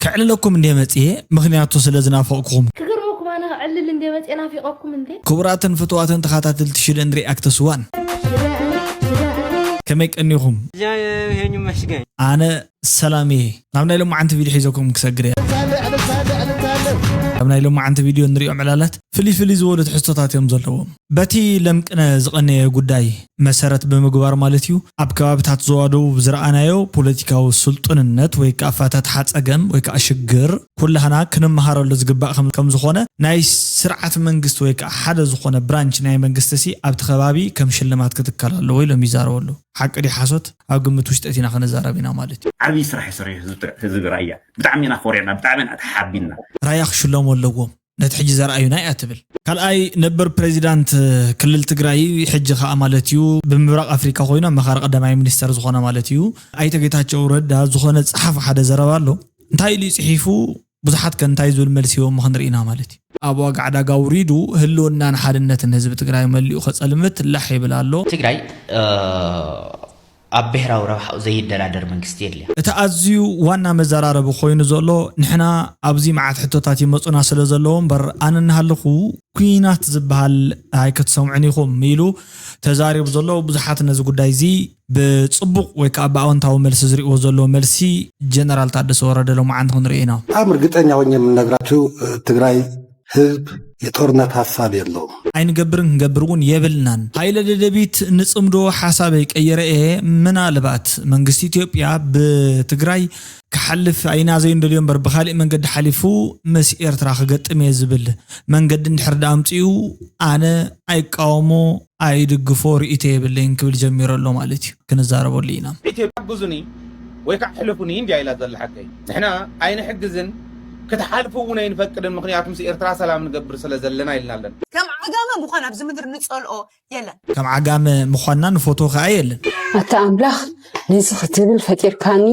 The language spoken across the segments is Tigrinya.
ከዕልለኩም እንደ መጽኤ፣ ምኽንያቱ ስለ ዝናፈቕኩም። ክገርመኩም ኣነ ክዕልል እንደ መጽኤ ናፊቐኩም እንደ ክቡራትን ፍትዋትን ተኸታተልቲ ሽደን ሪኣክት ስዋን፣ ከመይ ቀኒኹም? ሄኙ መስገን ኣነ ሰላም እየ። ናብ ናይ ሎማዓንቲ ቪድዮ ሒዘኩም ክሰግር እየ። ኣብ ናይ ሎማዓንቲ ቪድዮ ንሪኦም ዕላላት ፍልይ ፍልይ ዝበሉ ትሕዝቶታት እዮም ዘለዎም። በቲ ለምቅነ ዝቐነየ ጉዳይ መሰረት ብምግባር ማለት እዩ፣ ኣብ ከባብታት ዞባ ደቡብ ዝረኣናዮ ፖለቲካዊ ስልጡንነት ወይ ከዓ ኣፈታትሓ ፀገም ወይ ከዓ ሽግር ኩላህና ክንመሃረሉ ዝግባእ ከም ዝኾነ ናይ ስርዓት መንግስቲ ወይ ከዓ ሓደ ዝኾነ ብራንች ናይ መንግስቲ ሲ ኣብቲ ከባቢ ከም ሽልማት ክትከል ኣለዎ ኢሎም ይዛረቡ ኣለዉ። ሓቂ ድዩ ሓሶት ኣብ ግምት ውሽጢ ኣእቲና ክንዛረብ ኢና ማለት እዩ። ዓብዪ ስራሕ ይሰርሑ ህዝቢ ራያ። ብጣዕሚ ኢና ኮሪዕና፣ ብጣዕሚ ኢና ተሓቢንና። ራያ ክሽለሙ ኣለዎም። ነቲ ሕጂ ዘርኣዩና እያ ትብል። ካልኣይ ነበር ፕሬዚዳንት ክልል ትግራይ ሕጂ ከዓ ማለት እዩ ብምብራቕ ኣፍሪካ ኮይኑ ኣመኻሪ ቀዳማይ ሚኒስተር ዝኾነ ማለት እዩ ኣይተ ጌታቸው ረዳ ዝኾነ ፀሓፊ ሓደ ዘረባ ኣሎ። እንታይ ኢሉ እዩ ፅሒፉ? ብዙሓት ከ እንታይ ዝብል መልሲ ሂቦሞ ክንርኢ ኢና ማለት እዩ። ኣብ ዋጋ ዕዳጋ ውሪዱ ህልውናን ሓድነትን ህዝቢ ትግራይ መሊኡ ከፀልምት ላሕ ይብል ኣሎ። ትግራይ ኣብ ብሄራዊ ረብሓኡ ዘይደራደር መንግስቲ የድልያ። እቲ ኣዝዩ ዋና መዘራረቢ ኮይኑ ዘሎ ንሕና ኣብዚ መዓት ሕቶታት ይመፁና ስለ ዘለዉ እምበር ኣነ እናሃለኹ ኩናት ዝበሃል ኣይክትሰምዑን ኢኹም ኢሉ ተዛሪቡ ዘሎ ብዙሓት ነዚ ጉዳይ እዚ ብፅቡቕ ወይ ከዓ ብኣወንታዊ መልሲ ዝሪእዎ ዘለዎ መልሲ ጀነራል ታደሰ ወረደ ሎማዓንቲ ክንሪኦ ኢና። በጣም እርግጠኛ ሆኜ የምነግራችሁ ትግራይ ህዝብ የጦርነት ሀሳብ የለውም። ኣይንገብርን ክንገብር እውን የብልናን። ሃይለ ደደቢት ንፅምዶ ሓሳበይ ቀይረ እየ። ምናልባት መንግስቲ ኢትዮጵያ ብትግራይ ክሓልፍ ኣይናዘዩ እንደልዮ እምበር ብካሊእ መንገዲ ሓሊፉ ምስ ኤርትራ ክገጥም እየ ዝብል መንገዲ እንድሕር ዳ ኣምፅኡ ኣነ ኣይቃወሞ ኣይድግፎ ርእይቶ የብለይን ክብል ጀሚሩ ኣሎ ማለት እዩ። ክንዛረበሉ ኢና። ኢትዮጵያ ኣግዙኒ ወይ ከዓ ሕለፉኒ እንድያ ኢላ ዘላ ሓቀይ። ንሕና ኣይንሕግዝን ክትሓልፉ እውን ኣይንፈቅድን ምኽንያቱ ምስ ኤርትራ ሰላም ንገብር ስለ ዘለና ኢልና ኣለና። ከም ዓጋመ ምዃን ኣብዚ ምድሪ ንጸልኦ የለን። ከም ዓጋመ ምዃንና ንፈትዎ ከዓ የለን። ኣታ ኣምላኽ ነዚ ክትብል ፈጢርካኒ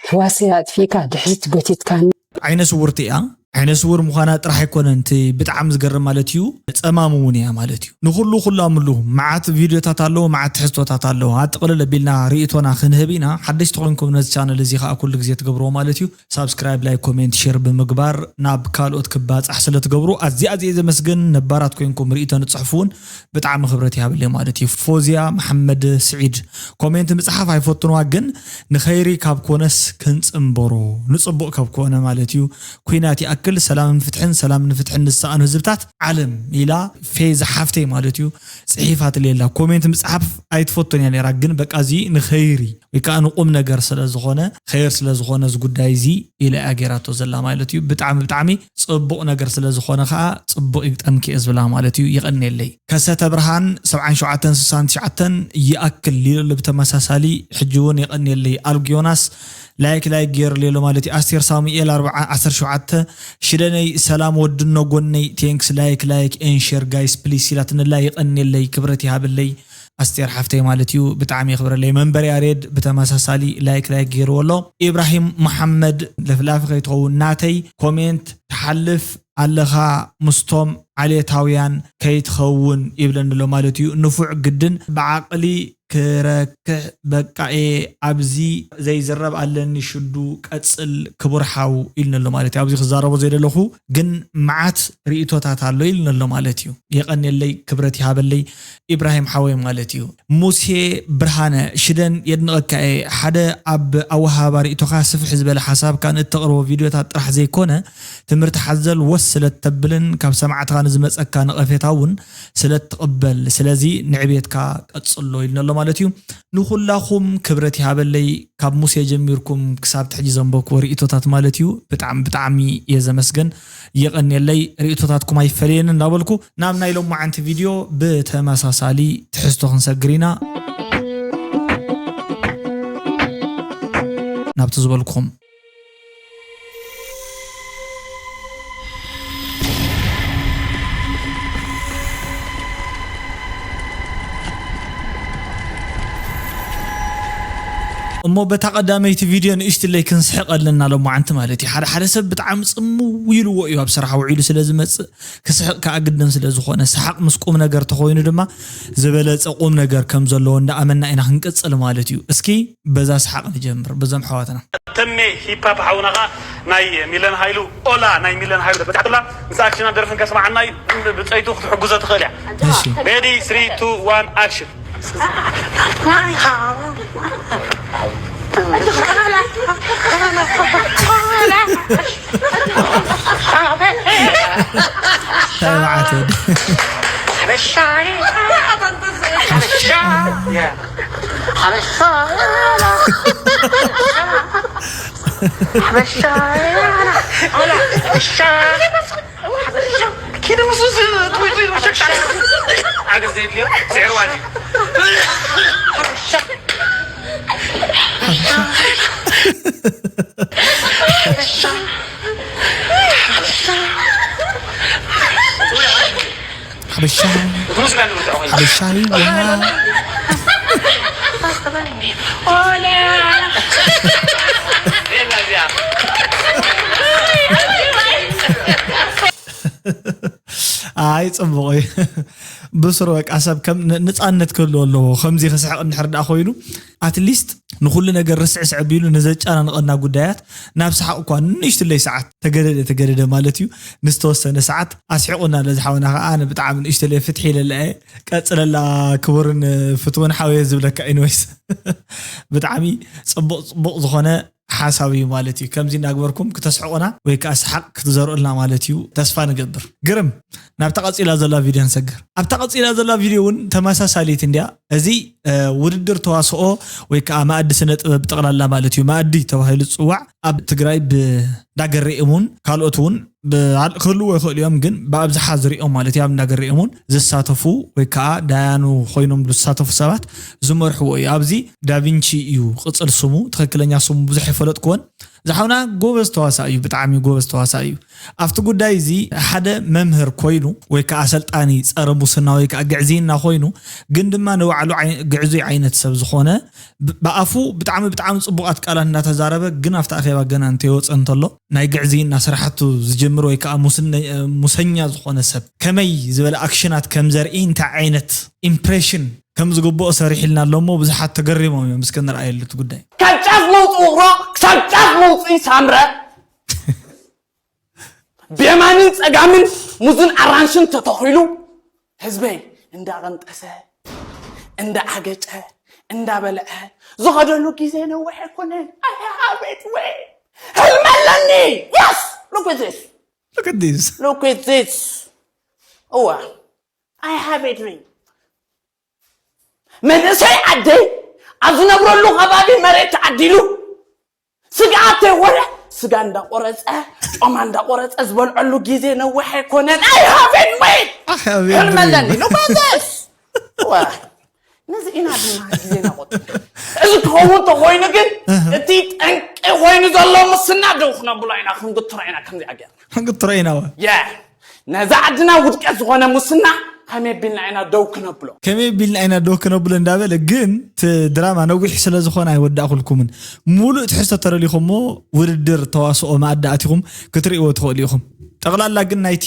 ህዋሰይ ኣጥፊእካ ድሕሪት ጎቲትካኒ። ዓይነ ስውርቲ እያ። ዓይነ ስውር ምዃና ጥራሕ ኣይኮነን እቲ ብጣዕሚ ዝገርም ማለት እዩ፣ ጸማም እውን እያ ማለት እዩ። ንኹሉ ኩላምሉ መዓት ቪድዮታት ኣለዎ፣ መዓት ትሕዝቶታት ኣለዎ። ኣጥቕልል ኣቢልና ርእይቶና ክንህብ ኢና። ሓደሽቲ ኮይንኩም ነዚ ቻነል እዚ ከዓ ኩሉ ግዜ ትገብርዎ ማለት እዩ። ሳብስክራይብ፣ ላይክ፣ ኮሜንት፣ ሼር ብምግባር ናብ ካልኦት ክባጻሕ ስለ ትገብሩ ኣዝየ ኣዝየ ዘመስግን። ነባራት ኮይንኩም ርእይቶ ንጽሕፉ እውን ብጣዕሚ ክብረት ይሃበለይ ማለት እዩ። ፎዝያ መሓመድ ስዒድ ኮሜንት ምጽሓፍ ኣይፈትንዋ ግን ንኸይሪ ካብ ኮነስ ክንጽንበሮ ንጽቡቕ ካብ ኮነ ማለት እዩ። ኩናት ይኣክል ሰላምን ፍትሕን ሰላምን ፍትሕን ንዝሰኣኑ ህዝብታት ዓለም ኢላ ፌዛ ሓፍተይ ማለት እዩ ጽሒፋትለይ ኣላ። ኮሜንት ምጽሓፍ ኣይትፈቱን እያ ነይራ ግን በቃ እዚ ንኸይሪ ወይ ከዓ ንቁም ነገር ስለ ዝኾነ ኸይር ስለ ዝኾነ እዚ ጉዳይ እዚ ኢላ እያ ገይራቶ ዘላ ማለት እዩ። ብጣዕሚ ብጣዕሚ ጽቡቕ ነገር ስለ ዝኾነ ከዓ ጽቡቕ ይግጠምኪ እየ ዝብላ ማለት እዩ። የቐንየለይ። ከሰተ ብርሃን ሰብዓን ሸውዓተን ስሳን ትሽዓተን ይኣክል ኢሉ ኣሎ ብተመሳሳሊ ሕጂ እውን የቐንየለይ። ኣልግ ዮናስ ላይክ ላይክ ገይሩለይ ኣሎ ማለት እዩ። ኣስቴር ሳሙኤል ኣርብዓ ዓሰርተ ሸውዓተ ሽደነይ ሰላም ወድኖ ጎነይ ቴንክስ ላይክ ላይክ ኤን ሼር ጋይስ ፕሊስ ኢላትንላ የቐንየለይ ክብረት ይሃበለይ። ኣስቴር ሓፍተይ ማለት እዩ ብጣዕሚ የኽብረለይ። መንበር ያሬድ ብተመሳሳሊ ላይክ ላይክ ገይርዎ ኣሎ። ኢብራሂም መሓመድ ለፍላፊ ከይትኸውን ናተይ ኮሜንት ትሓልፍ ኣለኻ ምስቶም ዓሌታውያን ከይትኸውን ይብለኒ ኣሎ ማለት እዩ። ንፉዕ ግድን ብዓቕሊ ክረክዕ በቃ እየ ኣብዚ ዘይዝረብ ኣለኒ ሽዱ ቀፅል ክቡር ሓው ኢልኒ ኣሎ ማለት እዩ። ኣብዚ ክዛረቦ ዘይደለኹ ግን መዓት ርእይቶታት ኣሎ ኢልኒ ኣሎ ማለት እዩ። የቐንየለይ ክብረት ይሃበለይ ኢብራሂም ሓወይ ማለት እዩ። ሙሴ ብርሃነ ሽደን የድንቐካ እየ። ሓደ ኣብ ኣወሃባ ርእይቶኻ ስፍሕ ዝበለ ሓሳብካን እተቕርቦ ቪድዮታት ጥራሕ ዘይኮነ ትምህርቲ ሓዘል ወስ ስለ እተብልን ካብ ሰማዕትኻ ንዝመፀካ ነቐፌታ እውን ስለ እትቕበል ስለዚ ንዕቤትካ ቀፅሎ ኢልኒ ኣሎ ማለት እዩ። ንኹላኹም ክብረት ይሃበለይ ካብ ሙሴ ጀሚርኩም ክሳብ ትሕጂ ዘንበብክዎ ርእይቶታት ማለት እዩ። ብጣዕሚ ብጣዕሚ እየ ዘመስግን። የቐንየለይ ርእይቶታትኩም ኣይፈለየኒ እንዳበልኩ ናብ ናይ ሎማዓንቲ ቪድዮ ብተመሳሳሊ ትሕዝቶ ክንሰግር ኢና። ናብቲ ዝበልኩም እሞ በታ ቀዳመይቲ ቪድዮ ንእሽትለይ ክንስሕቕ ኣለና ሎማዓንቲ ማለት እዩ። ሓደ ሓደ ሰብ ብጣዕሚ ጽምው ኢልዎ እዩ ኣብ ስራሕ ውዒሉ ስለ ዝመጽእ፣ ክስሕቕ ከኣ ግድን ስለ ዝኾነ፣ ሰሓቕ ምስ ቁም ነገር ተኾይኑ ድማ ዝበለጸ ቁም ነገር ከም ዘለዎ እንዳኣመና ኢና ክንቅጽል ማለት እዩ። እስኪ በዛ ሰሓቕ ንጀምር፣ በዞም ኣሕዋትና። ተሜ ሂፓፕ ሓውና ኸዓ ናይ ሚለን ሃይሉ ኦላ፣ ናይ ሚለን ሃይሉ ተበጻሕትላ ምስ ኣክሽና ደርፍን ከስማዓና እዩ። ብጸይቱ ክትሕጉዞ ትኽእል እያ። እሺ። Ready, three, two, one, action. ተባዕተ። ሓበሻ። ሓበሻ ይዋ። ኣይ ጽቡቕ እዩ። ብስሩ በቃ ሰብ ከም ን- ንጻነት ክህልዎ ኣለዎ። ከምዚ ክስሕቕ እንድሕር ደኣ ኮይኑ ኣትሊስት ንኹሉ ነገር ርስዕስዕ ቢሉ ንዘጨናንቐና ጉዳያት ናብ ሰሓቕ እኳ ንእሽትለይ ሰዓት ተገደደ ተገደደ ማለት እዩ ንዝተወሰነ ሰዓት ኣስሒቑና ነዚ ሓውና ከዓ ኣነ ብጣዕሚ ንእሽትለይ ፍትሒ ይለለዐ ቀፅለላ ክቡርን ፍትውን ሓወየ ዝብለካ ኢንወይስ ብጣዕሚ ፅቡቕ ፅቡቕ ዝኾነ ሓሳብ እዩ ማለት እዩ። ከምዚ እናግበርኩም ክተስሕቑና ወይ ከዓ ሰሓቕ ክትዘርእልና ማለት እዩ ተስፋ ንገብር። ግርም ናብታ ቀፂላ ዘላ ቪድዮ ንሰግር። ኣብታ ቀፂላ ዘላ ቪድዮ እውን ተመሳሳሊት እንድያ። እዚ ውድድር ተዋስኦ ወይ ከዓ መኣዲ ስነ ጥበብ ጠቕላላ ማለት እዩ። መኣዲ ተባሂሉ ዝፅዋዕ ኣብ ትግራይ ብዳገሬ እሙን ካልኦት እውን ክህልዎ ይኽእሉ እዮም፣ ግን ብኣብዝሓ ዝሪኦም ማለት እዩ ኣብ እንዳገሬ እሙን ዝሳተፉ ወይ ከዓ ዳያኑ ኮይኖም ዝሳተፉ ሰባት ዝመርሕዎ እዩ። ኣብዚ ዳቪንቺ እዩ ቅፅል ስሙ፣ ትኽክለኛ ስሙ ብዙሕ ይፈለጥክዎን። ዝሓውና ጎበዝ ተዋሳእ እዩ፣ ብጣዕሚ ጎበዝ ተዋሳእ እዩ። ኣብቲ ጉዳይ እዚ ሓደ መምህር ኮይኑ ወይ ከዓ ኣሰልጣኒ ፀረ ሙስና ወይ ከዓ ግዕዝይና ኮይኑ ግን ድማ ንባዕሉ ግዕዙይ ዓይነት ሰብ ዝኾነ ብኣፉ ብጣዕሚ ብጣዕሚ ፅቡቓት ቃላት እናተዛረበ ግን ኣብቲ ኣኼባ ገና እንተይወፀ እንተሎ ናይ ግዕዝይና ስራሕቱ ዝጅምር ወይ ከዓ ሙሰኛ ዝኾነ ሰብ ከመይ ዝበለ ኣክሽናት ከም ዘርኢ እንታይ ዓይነት ኢምፕሬሽን ከም ዝግብኦ ሰሪሕልና ኣሎ እሞ ብዙሓት ተገሪሞም እዮም እስከ ንርኣየሉ እቲ ጉዳይ። ካብ ጫፍ መውፅኡ ውቕሮ ክሳብ ጫፍ መውፅኢ ሳምረ ብየማንን ፀጋምን ሙዝን ኣራንሽን ተተኺሉ ህዝበይ እንዳቐንጠሰ እንዳዓገጨ እንዳበልዐ ዝኸደሉ ግዜ ነዊሕ ኣይኮነን። ኣቤት ወይ ህልሚ ኣለኒ። Yes, look at this. Look at this. Look at this. እዋ I have a dream. መንእሰይ ዓደይ ኣብ ዝነብረሉ ከባቢ መሬት ተዓዲሉ ስግኣት ተይኮነ ስጋ እንዳቆረፀ ጮማ እንዳቆረፀ ዝበልዐሉ ግዜ ነዊሕ ኣይኮነን። I have a dream. ሕልሚ ኣለኒ። Look at this. ነዚ ኢና ድማ ግዜና ቆጢ እዚ ክኸውን ተኮይኑ ግን እቲ ጠንቂ ኮይኑ ዘሎ ሙስና ደው ክነብሎ ኢና ክንግትሮ ኢና ከምዚኣ ገርና ክንግትሮ ኢና ዋ የ ነዛ ዓድና ውድቀት ዝኾነ ሙስና ከመይ ቢልና ኢና ደው ክነብሎ ከመይ ቢልና ኢና ደው ክነብሎ እንዳበለ ግን ድራማ ነዊሕ ስለ ዝኾነ ኣይወዳእኩልኩምን ሙሉእ ትሕዝቶ ተረሊኹሞ ውድድር ተዋስኦ መኣዲ ኣቲኹም ክትርእይዎ ትኽእሉ ኢኹም ጠቕላላ ግን ናይቲ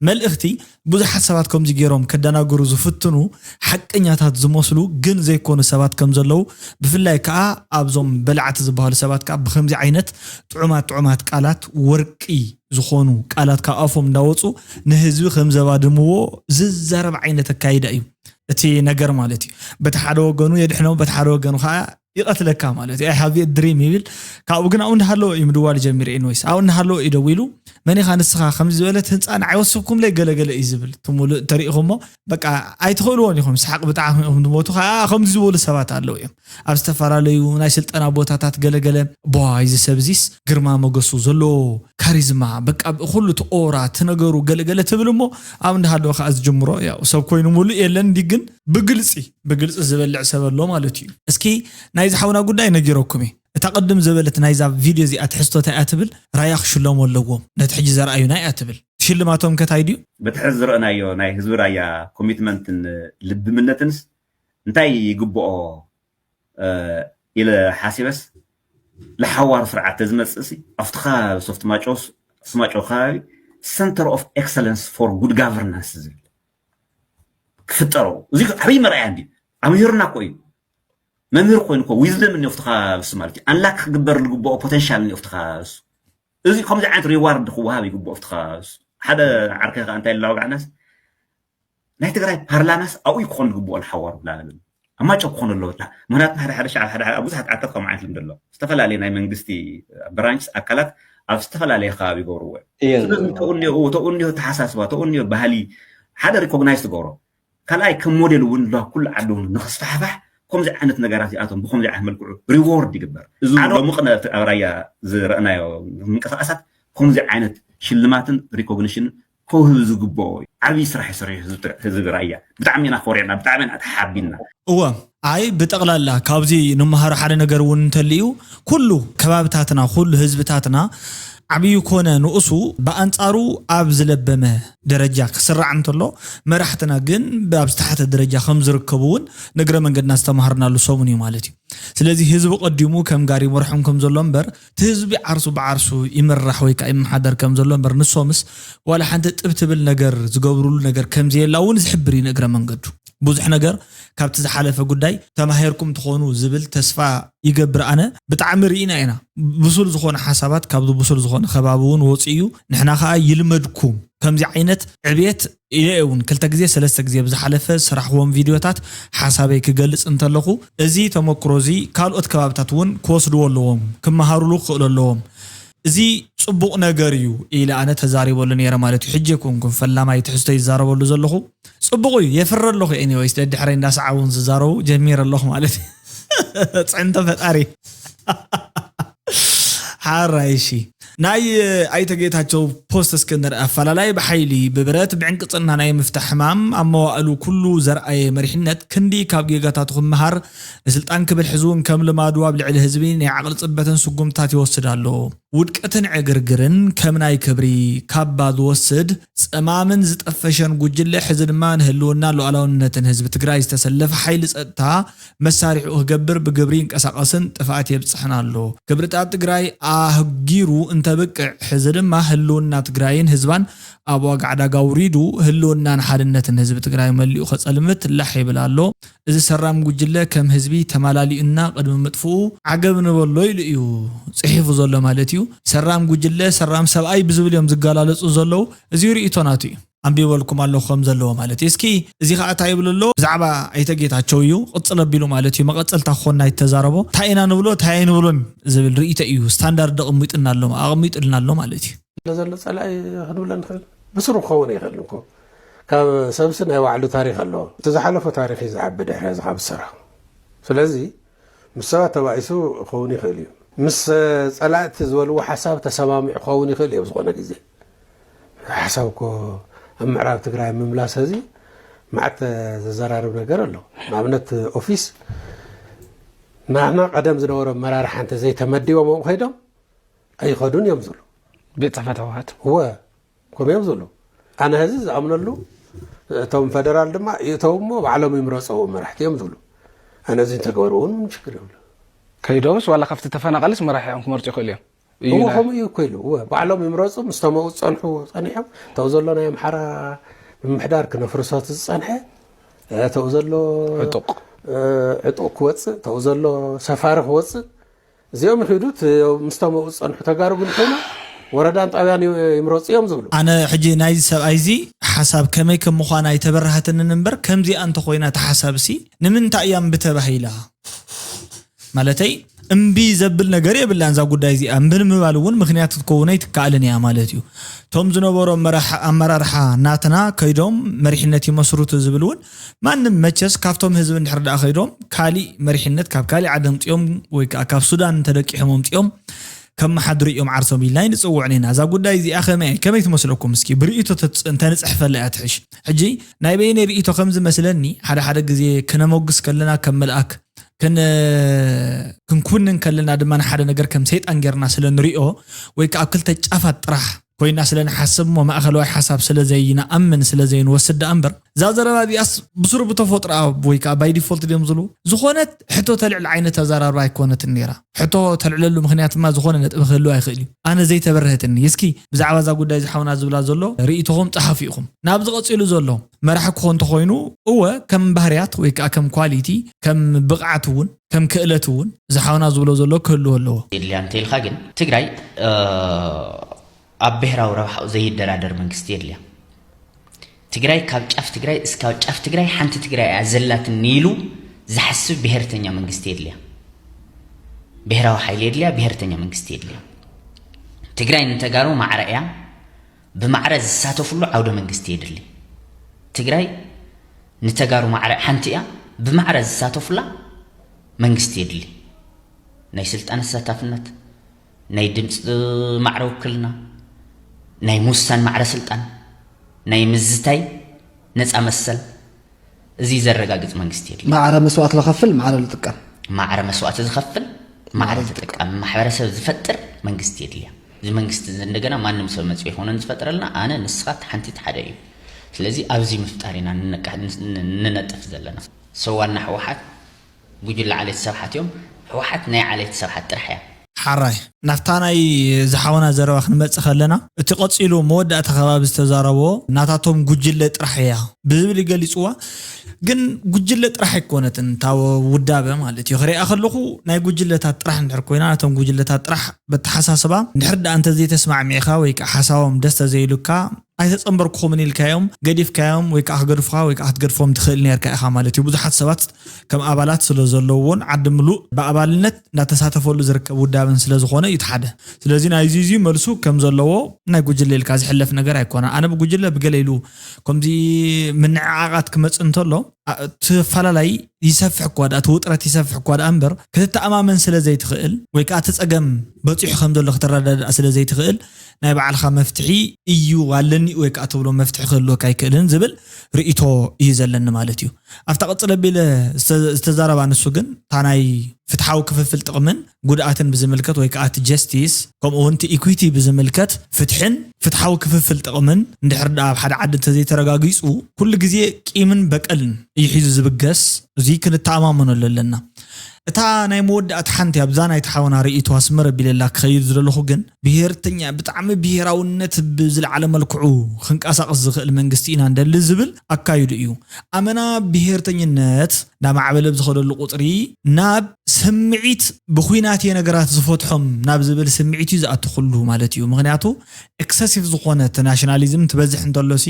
መልእኽቲ ብዙሓት ሰባት ከምዚ ገይሮም ከደናግሩ ዝፍትኑ ሓቀኛታት ዝመስሉ ግን ዘይኮኑ ሰባት ከም ዘለዉ ብፍላይ ከዓ ኣብዞም በላዕቲ ዝበሃሉ ሰባት ከዓ ብከምዚ ዓይነት ጥዑማት ጥዑማት ቃላት ወርቂ ዝኾኑ ቃላት ካብ ኣፎም እንዳወፁ ንህዝቢ ከም ዘባድምዎ ዝዛረብ ዓይነት ኣካይዳ እዩ እቲ ነገር ማለት እዩ በቲ ሓደ ወገኑ የድሕኖም በቲ ሓደ ወገኑ ከዓ ይቐትለካ ማለት እዩ። I have a dream ይብል። ካብኡ ግን ኣብኡ እንዳሃለወ እዩ ምድዋል ጀሚሩ። ኤኒወይስ ኣብኡ እንዳሃለወ እዩ ደዊሉ መን ኢኻ ንስኻ ከምዚ ዝበለት ህንፃ ንዓይ ወስብኩምለይ ገለገለ እዩ ዝብል። እቲ ሙሉእ እንተሪኢኹሞ በቃ ኣይትኽእልዎን ኢኹም። ሰሓቕ ብጣዕሚ ኢኹም ትሞቱ። ከዓ ከምዚ ዝበሉ ሰባት ኣለዉ እዮም። ኣብ ዝተፈላለዩ ናይ ስልጠና ቦታታት ገለገለ ቧ እዚ ሰብ እዚስ ግርማ ሞገሱ ዘለዎ ካሪዝማ በቃ ኩሉ እቲ ኦራ እቲ ነገሩ ገለገለ ትብል እሞ ኣብ እንዳሃለወ ከዓ ዝጅምሮ ያው ሰብ ኮይኑ ሙሉእ የለን እንዲ ግን ብግልፂ ብግልፂ ዝበልዕ ሰብ ኣሎ ማለት እዩ። እስኪ ናይዚ ሓውና ጉዳይ ነጊረኩም እየ። እታ ቅድም ዝበለት ናይዛ ቪድዮ እዚኣ ትሕዝቶ እንታይ እያ ትብል? ራያ ክሽለሙ ኣለዎም ነቲ ሕጂ ዘርኣዩና እያ ትብል። ሽልማቶም ከ ታይ ድዩ? በቲ ሕዚ ዝረእናዮ ናይ ህዝቢ ራያ ኮሚትመንትን ልብምነትንስ እንታይ ይግብኦ ኢለ ሓሲበስ፣ ለሓዋሩ ስርዓት ተዝመፅእ ሲ ኣብቲ ከባቢ ሶፍት ማጨው ከባቢ center of excellence for good governance ዝብል ክፍጠረው። እዚ ዓብይ መርኣያ እንዲ ኣምሂርና እኮ እዩ። መምህር ኮይኑ እኮ wisdom እኒኦ ኣብቲ ከባቢ ማለት እዩ። ኣንላክ ክግበር ዝግብኦ ፖቴንሻል እኒኦ ኣብቲ ከባቢ። እዚ ከምዚ ዓይነት ሪዋርድ ክወሃብ ይግብኦ ኣብቲ ከባቢ። ሓደ ዓርከይ ከዓ እንታይ ላወጋዕናስ ናይ ትግራይ ፓርላማስ ኣብኡ ክኾን ዝግብኦ ሓዋሩ ብላ ኣብ ማጨው ክኾን ኣለዎ። ምክንያቱ ሓደ ሓደ ሸዓብ ሓደ ሓደ ኣብ ብዙሓት ዓድታት ከም ዓይነት ልምዲ ኣሎ። ዝተፈላለዩ ናይ መንግስቲ ብራንች ኣካላት ኣብ ዝተፈላለየ ከባቢ ይገብርዎ እዮም። ስለዚ ተኡ እኒኦ ተሓሳስባ ተኡ እኒኦ ባህሊ ሓደ ሪኮግናይዝ ትገብሮ። ካልኣይ ከም ሞዴል እውን ላ ኩሉ ዓዲ እውን ንክስፋሕፋሕ ከምዚ ዓይነት ነገራት እዚኣቶም ብከምዚ ዓይነት መልክዑ ሪዎርድ ይግበር። እዚ ሎሚ ቅነ ኣብ ራያ ዝረእናዮ ምንቅስቃሳት ከምዚ ዓይነት ሽልማትን ሪኮግኒሽን ከውህብ ዝግብኦ እዩ። ዓብዪ ስራሕ ይሰርሕ ህዝቢ ራያ። ብጣዕሚ ኢና ኮሪዕና፣ ብጣዕሚ ኢና ተሓቢና። እወ፣ ኣይ ብጠቕላላ ካብዚ ንምሃሮ ሓደ ነገር እውን እንተልዩ ኩሉ ከባብታትና ኩሉ ህዝብታትና ዓብዩ ኮነ ንኡሱ ብኣንጻሩ ኣብ ዝለበመ ደረጃ ክስራዕ እንተሎ መራሕትና ግን ኣብ ዝተሓተ ደረጃ ከም ዝርከቡ እውን ንግረ መንገድና ዝተማሃርናሉ ሰሙን እዩ ማለት እዩ። ስለዚ ህዝቢ ቀዲሙ ከም ጋሪ ይመርሖም ከም ዘሎ እምበር እቲ ህዝቢ ዓርሱ ብዓርሱ ይምራሕ ወይ ከዓ ይመሓደር ከም ዘሎ እምበር ንሶምስ ዋላ ሓንቲ ጥብ ትብል ነገር ዝገብሩሉ ነገር ከም ዘየላ እውን ዝሕብር እዩ ንእግረ መንገዱ። ብዙሕ ነገር ካብቲ ዝሓለፈ ጉዳይ ተማሂርኩም ትኾኑ ዝብል ተስፋ ይገብር ኣነ። ብጣዕሚ ርኢና ኢና። ብሱል ዝኾነ ሓሳባት ካብዚ ብሱል ዝኾነ ከባቢ እውን ወፂኡ እዩ። ንሕና ከዓ ይልመድኩም ከምዚ ዓይነት ዕብየት ኢለ እውን ክልተ ግዜ ሰለስተ ግዜ ብዝሓለፈ ዝሰራሕክዎም ቪድዮታት ሓሳበይ ክገልፅ እንተለኹ እዚ ተመክሮ እዚ ካልኦት ከባብታት እውን ክወስድዎ ኣለዎም፣ ክመሃሩሉ ክኽእሉ ኣለዎም። እዚ ፅቡቕ ነገር እዩ ኢለ ኣነ ተዛሪበሉ ነይረ ማለት እዩ። ሕጂ ኣይኮንኩን ፈላማይ ትሕዝቶ ይዛረበሉ ዘለኹ። ፅቡቕ እዩ የፍረ ኣለኹ። ኤኒወይስ ደድሕረይ እንዳሰዓቡ እውን ዝዛረቡ ጀሚረ ኣለኹ ማለት እዩ። ፅዕንቶ ፈጣሪ ሓራይ እሺ ናይ ኣይተ ጌታቸው ፖስት እስክንድር ኣፈላላይ ብሓይሊ ብብረት ብዕንቅፅና ናይ ምፍታሕ ሕማም ኣብ መዋእሉ ኩሉ ዘርኣየ መሪሕነት ክንዲ ካብ ጌጋታቱ ክመሃር ንስልጣን ክብል ሕዚ እውን ከም ልማዱ ኣብ ልዕሊ ህዝቢ ናይ ዓቕሊ ፅበትን ስጉምትታት ይወስድ ኣሎ። ውድቀትን ዕግርግርን ከም ናይ ክብሪ ካባ ዝወስድ ፀማምን ዝጠፈሸን ጉጅለ ሕዚ ድማ ንህልውና ሉዓላውነትን ህዝቢ ትግራይ ዝተሰለፈ ሓይሊ ፀጥታ መሳሪሕኡ ክገብር ብግብሪ ይንቀሳቐስን ጥፍኣት የብፅሕን ኣሎ። ክብርታት ትግራይ ኣህጊሩ እንተብቅዕ ሕዚ ድማ ህልውና ትግራይን ህዝባን ኣብ ዋጋ ዕዳጋ ኣውሪዱ ህልውናን ሓድነትን ህዝቢ ትግራይ መሊኡ ከፀልምት ላሕ ይብል ኣሎ። እዚ ሰራም ጉጅለ ከም ህዝቢ ተማላሊኡና ቅድሚ ምጥፍኡ ዓገብ ንበሎ ኢሉ እዩ ፅሒፉ ዘሎ ማለት እዩ። ሰራም ጉጅለ ሰራም ሰብኣይ ብዝብል እዮም ዝገላለፁ ዘለዉ። እዚ ርእይቶ ናቱ እዩ። ኣንቢበልኩም ኣለኹ ከም ዘለዎ ማለት እዩ። እስኪ እዚ ከዓ እንታይ ይብል ኣሎ ብዛዕባ ኣይተ ጌታቸው እዩ ቅፅል ኣቢሉ ማለት እዩ። መቐፀልታ ክኾን ናይ ተዛረቦ እንታይ ኢና ንብሎ እንታይ ኣይንብሎን ዝብል ርእይቶ እዩ ስታንዳርድ ኣቕሚጥና ኣሎ ኣቕሚጥልና ኣሎ ማለት እዩ። ዘሎ ጸላኢ ክንብሎ ንኽእል ብስሩ ክኸውን ይኽእል እኮ ካብ ሰብሲ ናይ ባዕሉ ታሪክ ኣለዎ እቲ ዝሓለፎ ታሪክ እዩ ዝዓቢ ድሕሪ እዚ ካብ ዝሰራ ስለዚ ምስ ሰባት ተባኢሱ ክኸውን ይኽእል እዩ ምስ ጸላእቲ ዝበልዎ ሓሳብ ተሰማሚዑ ክኸውን ይኽእል እዩ ኣብ ዝኾነ ግዜ ሓሳብ እኮ ኣብ ምዕራብ ትግራይ ምምላስ እዚ መዓት ዘዘራርብ ነገር ኣሎ ንኣብነት ኦፊስ ናህና ቀደም ዝነበሮ ኣመራርሓ እንተ ዘይተመዲቦም ኣብኡ ከይዶም ኣይኸዱን እዮም ዝብሉ። ቤት ፅሕፈት ህወሓት። እወ ከምኡ እዮም ዝብሉ። ኣነ ህዚ ዝኣምነሉ እቶም ፈደራል ድማ ይእተው እሞ ባዕሎም ይምረፀው መራሕቲ እዮም ዝብሉ። ኣነ እዚ እንተገበሩ እውን ምንም ሽግር የብሉ። ከይዶምስ ዋላ ካብቲ ተፈናቐልስ መራሒ እዮም ክመርፁ ይኽእሉ እዮም። እዩ እወ ናይ ከምኡ እዩ እኮ ኢሉ። እወ ባዕሎም ይምረፁ ምስ ተመኡ ዝፀንሑ ፀኒሖም እተው ዘሎ ናይ ኣምሓራ ምምሕዳር ክነፍርሶ እቲ ዝፀንሐ እተው ዘሎ ዕጡቕ ዕጡቕ ክወፅእ እተው ዘሎ ሰፋሪ ክወፅእ እዚኦም ይኺዱ ምስቶም ኣብኡ ዝፀንሑ ተጋሩ ግን ኮይኖም ወረዳን ጣብያን ይምረፁ እዮም ዝብሉ። ኣነ ሕጂ ናይዚ ሰብኣይ እዚ ሓሳብ ከመይ ከም ምዃን ኣይተበራህትንን እምበር ከምዚኣ እንተኾይና እታ ሓሳብ ሲ ንምንታይ እያ እምቢ ተባሂላ? ማለተይ እምቢ ዘብል ነገር የብላን እዛ ጉዳይ እዚኣ። እምቢ ንምባል እውን ምኽንያት ክትከውን ኣይትከኣልን እያ ማለት እዩ። እቶም ዝነበሩ ኣመራርሓ ናትና ከይዶም መሪሕነት ይመስርቱ ዝብል እውን ማንም መቸስ ካብቶም ህዝቢ እንድሕር ደኣ ከይዶም ካሊእ መሪሕነት ካብ ካሊእ ዓዲ ኣምፂኦም ወይ ከዓ ካብ ሱዳን እንተደቂሖም ኣምፂኦም ከመሓድሩ እዮም ዓርሶም ኢልና ኣይንፅውዕን ኢና። እዛ ጉዳይ እዚኣ ከመይ ከመይ ትመስለኩም? እስኪ ብርእይቶ እንተንፅሕፈላ እያ ትሕሽ። ሕጂ ናይ በይነይ ርእይቶ ከም ዝመስለኒ ሓደ ሓደ ግዜ ክነመጉስ ከለና ከም መልኣክ ክንኩንን ከለና ድማ ንሓደ ነገር ከም ሰይጣን ጌርና ስለ ንሪኦ ወይ ከዓ ኣብ ክልተ ጫፋት ጥራሕ ኮይና ስለ ንሓስብ እሞ ማእኸለዋይ ሓሳብ ስለ ዘይንኣምን ስለ ዘይንወስድ ደኣ እምበር፣ እዛ ዘረባ እዚኣስ ብስሩ ብተፈጥሮኣ ወይ ከዓ ባይ ዲፎልት ድዮም ዝብሉ ዝኾነት ሕቶ ተልዕል ዓይነት ኣዘራርባ ኣይኮነትን ነይራ። ሕቶ ተልዕለሉ ምክንያት ድማ ዝኾነ ነጥቢ ክህልው ኣይኽእል እዩ። ኣነ ዘይተበረህትኒ እስኪ ብዛዕባ እዛ ጉዳይ ዝሓውና ዝብላ ዘሎ ርእይቶኹም ጸሓፉ ኢኹም። ናብዚ ቀጺሉ ዘሎ መራሒ ክኾን እንተኾይኑ፣ እወ ከም ባህርያት ወይ ከዓ ከም ኳሊቲ፣ ከም ብቕዓት እውን ከም ክእለት እውን ዝሓውና ዝብሎ ዘሎ ክህልዎ ኣለዎ። የድልያ እንተኢልካ ግን ትግራይ ኣብ ብሔራዊ ረብሓ ዘይደራደር መንግስቲ የድልያ። ትግራይ ካብ ጫፍ ትግራይ እስካብ ጫፍ ትግራይ ሓንቲ ትግራይ እያ ዘላትኒ ኢሉ ዝሓስብ ብሔርተኛ መንግስቲ የድልያ። ብሔራዊ ሓይሊ የድልያ፣ ብሔርተኛ መንግስቲ የድልያ። ትግራይ ንተጋሩ ማዕረ እያ፣ ብማዕረ ዝሳተፍሉ ዓውደ መንግስቲ የድሊ። ትግራይ ንተጋሩ ማዕረ ሓንቲ እያ፣ ብማዕረ ዝሳተፉላ መንግስቲ የድሊ። ናይ ስልጣን ኣሳታፍነት፣ ናይ ድምፂ ማዕረ ውክልና፣ ናይ ምውሳን ማዕረ ስልጣን፣ ናይ ምዝታይ ነፃ መሰል፣ እዚ ዘረጋግፅ መንግስቲ የድሊ። ማዕረ መስዋእት ዝኸፍል ማዕረ ዝጥቀም። ማዕረ መስዋእቲ ዝኸፍል ማዕረ ተጠቃሚ ማሕበረሰብ ዝፈጥር መንግስቲ የድልያ። እዚ መንግስቲ እዚ እንደገና ማንም ሰብ መፅኡ ይኾነን ዝፈጥረልና፣ ኣነ ንስኻት ሓንቲ ሓደ እዩ። ስለዚ ኣብዚ ምፍጣር ኢና ንነጥፍ ዘለና። ሰዋና ህወሓት ጉጅለ ዓሌት ሰብሓት እዮም። ህወሓት ናይ ዓሌት ሰብሓት ጥራሕ እያ። ሓራይ ናብታ ናይ ዝሓውና ዘረባ ክንመጽእ ከለና፣ እቲ ቀጺሉ መወዳእታ ከባቢ ዝተዛረቦ ናታቶም ጉጅለ ጥራሕ እያ ብዝብል ይገሊጽዋ። ግን ጉጅለ ጥራሕ ኣይኮነትን እታ ውዳበ ማለት እዩ። ክሪኣ ከለኹ ናይ ጉጅለታት ጥራሕ እንድሕር ኮይና፣ ነቶም ጉጅለታት ጥራሕ በተሓሳስባ እንድሕር ደኣ እንተዘይተስማዕሚዕካ ወይ ከዓ ሓሳቦም ደስ ተዘይሉካ ኣይተጸንበርኩኹምን ኢልካዮም፣ ገዲፍካዮም ወይ ከዓ ክገድፉኻ ወይ ከዓ ክትገድፎም ትኽእል ነርካ ኢኻ ማለት እዩ። ብዙሓት ሰባት ከም ኣባላት ስለ ዘለውዎን ዓዲ ምሉእ ብኣባልነት እንዳተሳተፈሉ ዝርከብ ውዳበን ስለ ዝኾነ እዩ እቲ ሓደ። ስለዚ ናይዚ እዚ መልሱ ከም ዘለዎ ናይ ጉጅለ ኢልካ ዝሕለፍ ነገር ኣይኮነ። ኣነ ብጉጅለ ብገለ ኢሉ ከምዚ ምንዕዓቓት ክመጽእ እንተሎ እቲ ኣፈላላይ ይሰፍሕ እኳ ደኣ፣ እቲ ውጥረት ይሰፍሕ እኳ ደኣ እምበር ክትተኣማመን ስለ ዘይትኽእል ወይ ከዓ እቲ ፀገም በፂሑ ከም ዘሎ ክትረዳዳእ ስለ ዘይትኽእል ናይ ባዕልኻ መፍትሒ እዩ ኣለኒ ወይ ከዓ ትብሎ መፍትሒ ክህልወካ ኣይክእልን ዝብል ርእይቶ እዩ ዘለኒ ማለት እዩ። ኣብታ ቅፅል ኣቢለ ዝተዛረባ ንሱ ግን እታ ናይ ፍትሓዊ ክፍፍል ጥቕምን ጉድኣትን ብዝምልከት ወይ ከዓ እቲ ጀስቲስ ከምኡ እውን እቲ ኢኩዊቲ ብዝምልከት ፍትሕን ፍትሓዊ ክፍፍል ጥቕምን እንድሕር ደኣ ኣብ ሓደ ዓዲ እንተዘይተረጋጊፁ ኩሉ ግዜ ቂምን በቀልን እዩ ሒዙ ዝብገስ። እዚ ክንተኣማመነሉ ኣለና። እታ ናይ መወዳእታ ሓንቲ ኣብዛ ናይ ተሓውና ርእይቶ ኣስመር ኣቢለላ ክኸይድ ዝደለኹ ግን ብሄርተኛ ብጣዕሚ ብሄራውነት ብዝለዓለ መልክዑ ክንቀሳቐስ ዝኽእል መንግስቲ ኢና እንደሊ ዝብል ኣካይዱ እዩ። ኣመና ብሄርተኝነት እንዳማዕበለ ብዝኸደሉ ቁፅሪ ናብ ስምዒት ብኹናት እየ ነገራት ዝፈትሖም ናብ ዝብል ስምዒት እዩ ዝኣቱ ኩሉ ማለት እዩ። ምክንያቱ ኤክሰሲቭ ዝኾነ እቲ ናሽናሊዝም ትበዝሕ እንተሎሲ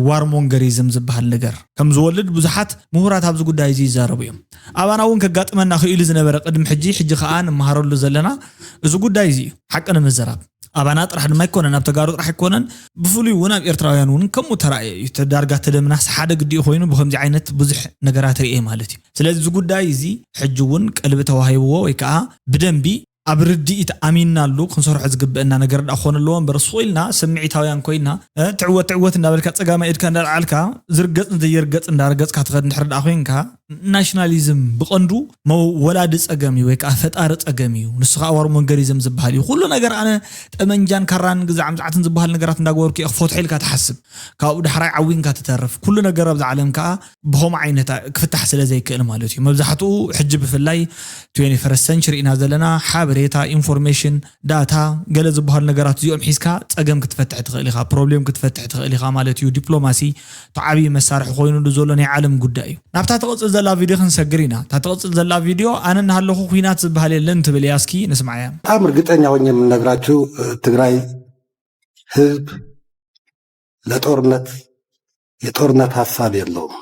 ዋርሞንገሪዝም ዝበሃል ነገር ከም ዝወልድ ብዙሓት ምሁራት ኣብዚ ጉዳይ እዚ ይዛረቡ እዮም። ኣባና እውን ከጋጥመና ክኢሉ ዝነበረ ቅድሚ ሕጂ ሕጂ ከዓ ንመሃረሉ ዘለና እዚ ጉዳይ እዚ እዩ። ሓቂ ንምዝራብ ኣባና ጥራሕ ድማ ኣይኮነን፣ ኣብ ተጋሩ ጥራሕ ኣይኮነን፣ ብፍሉይ እውን ኣብ ኤርትራውያን እውን ከምኡ ተራእየ እዩ። ዳርጋ ተደምናስ ሓደ ግዲኡ ኮይኑ ብከምዚ ዓይነት ብዙሕ ነገራት ርኤ ማለት እዩ። ስለዚ እዚ ጉዳይ እዚ ሕጂ እውን ቀልቢ ተዋሂብዎ ወይ ከዓ ብደንቢ ኣብ ርድኢት ኣሚንናሉ ክንሰርሖ ዝግበአና ነገር ደኣ ክኾን ኣለዎ እምበር ስቕ ኢልና ስምዒታውያን ኮይና ትዕወት ትዕወት እንዳበልካ ፀጋማይ ኢድካ እንዳልዓልካ ዝርገፅን ዘይርገፅ እንዳረገፅካ ትኸድ እንድሕር ደኣ ኮይንካ ናሽናሊዝም ብቐንዱ ወላዲ ፀገም እዩ ወይ ከዓ ፈጣሪ ፀገም እዩ። ንሱ ከዓ ዋርሞንገሪዝም ዝበሃል እዩ። ኩሉ ነገር ኣነ ጠመንጃን ካራን ግዛዕ ምፅዓትን ዝበሃል ነገራት እንዳገበርኩ እየ ክፈትሖ ኢልካ ትሓስብ። ካብኡ ዳሕራይ ዓዊንካ ትተርፍ። ኩሉ ነገር ኣብዛ ዓለም ከዓ ብኸምኡ ዓይነት ክፍታሕ ስለ ዘይክእል ማለት እዩ። መብዛሕትኡ ሕጂ ብፍላይ ትዌንቲ ፈርስት ሰንቸሪ ኢና ዘለና። ሓበሬታ፣ ኢንፎርሜሽን፣ ዳታ፣ ገለ ዝበሃሉ ነገራት እዚኦም ሒዝካ ፀገም ክትፈትሕ ትኽእል ኢኻ፣ ፕሮብሌም ክትፈትሕ ትኽእል ኢኻ ማለት እዩ። ዲፕሎማሲ እቲ ዓብዪ መሳርሒ ኮይኑሉ ዘሎ ናይ ዓለም ጉዳይ እዩ። ናብታ ትቕፅል ዘላ ቪድዮ ክንሰግር ኢና። እታ ትቕፅል ዘላ ቪድዮ ኣነ እናሃለኹ ኲናት ዝበሃል የለን ትብል እያ። እስኪ ንስምዓያ። በጣም እርግጠኛ ሆኜ የምነግራችሁ ትግራይ ህዝብ ለጦርነት የጦርነት ሀሳብ የለውም።